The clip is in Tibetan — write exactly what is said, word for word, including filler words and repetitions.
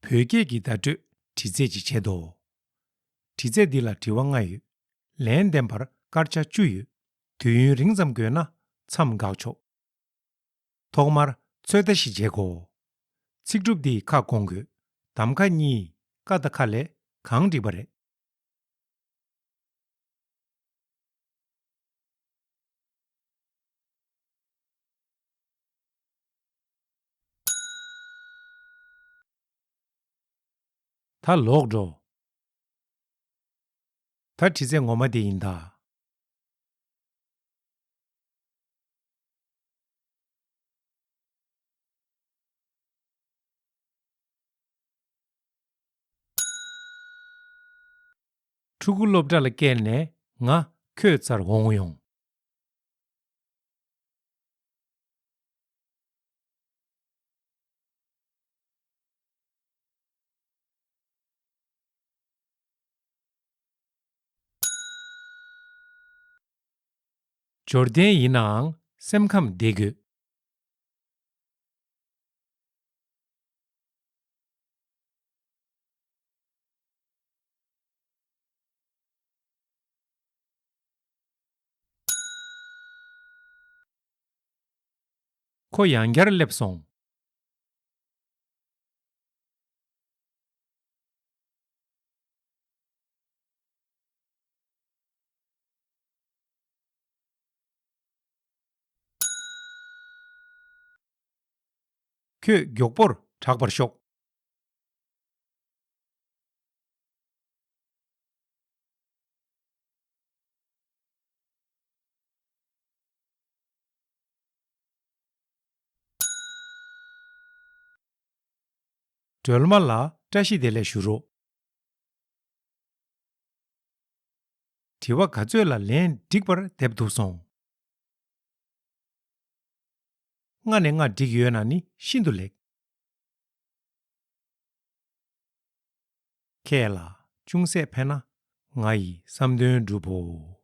བོད་སྐད་ཀྱི་བརྡ་སྤྲོད་འདྲི་རྩད་ཅིག་བྱེད་དོ། འདྲི་རྩད་འདི་ལ་དྲི་བ་ལྔ་ཡོད། ལན་འདེབས་པར་སྐར་ཆ་བཅུ་ཡོད། དུས་ཡུན་རིང་ཙམ་དགོས་ན་མཚམས་འགག་ཆོག་ཐོག་མར་ཚོད་ལྟ་ཞིག་བྱེད་དགོས། ཚིག་གྲུབ་འདིའི་ཁ་སྐོང་དགོས། གདམ་ཁ་གཉིས། ཀ་དང་ཁ་ལས་གང་འགྲིག་པ་རེད། ད་ལོག་འགྲོ། ད་འདྲི་རྩད་ངོ་མ་དེ་ཡིན་ད། ཕྲུ་གུ་སློབ་གྲྭ་ལ་བསྐྱལ་ནས་ང་ཁྱོད་རྩར་འོང་ཡོང་། འབྱོར་ལྡན་ཡིན་ནའང་སེམས་ཁམས་བདེ་དགོས། ཁོ་ཡང་བསྐྱར་སླེབས་སོང་། ཁྱོད་མགྱོགས་པོར་དྲག་པར་ཤོག། སྒྲོལ་མ་ལ་བཀྲ་ཤིས་བདེ་ལེགས་ཞུ་རོགས། དྲི་བ་ག་ཚོད་ལ་ལན་འགྲིག་པར་འདེབས་ཐུབ་སོང་། ལྔ་ནས་ལྔ་འགྲིག་ཡོད་ན་ནི་ཤིན་ཏུ་ལེགས། ཁྱེད་ལ་ཅུང་ཟད་ཕན་ན་ང་ཡི་བསམ་དོན་འགྲུབ་བོ།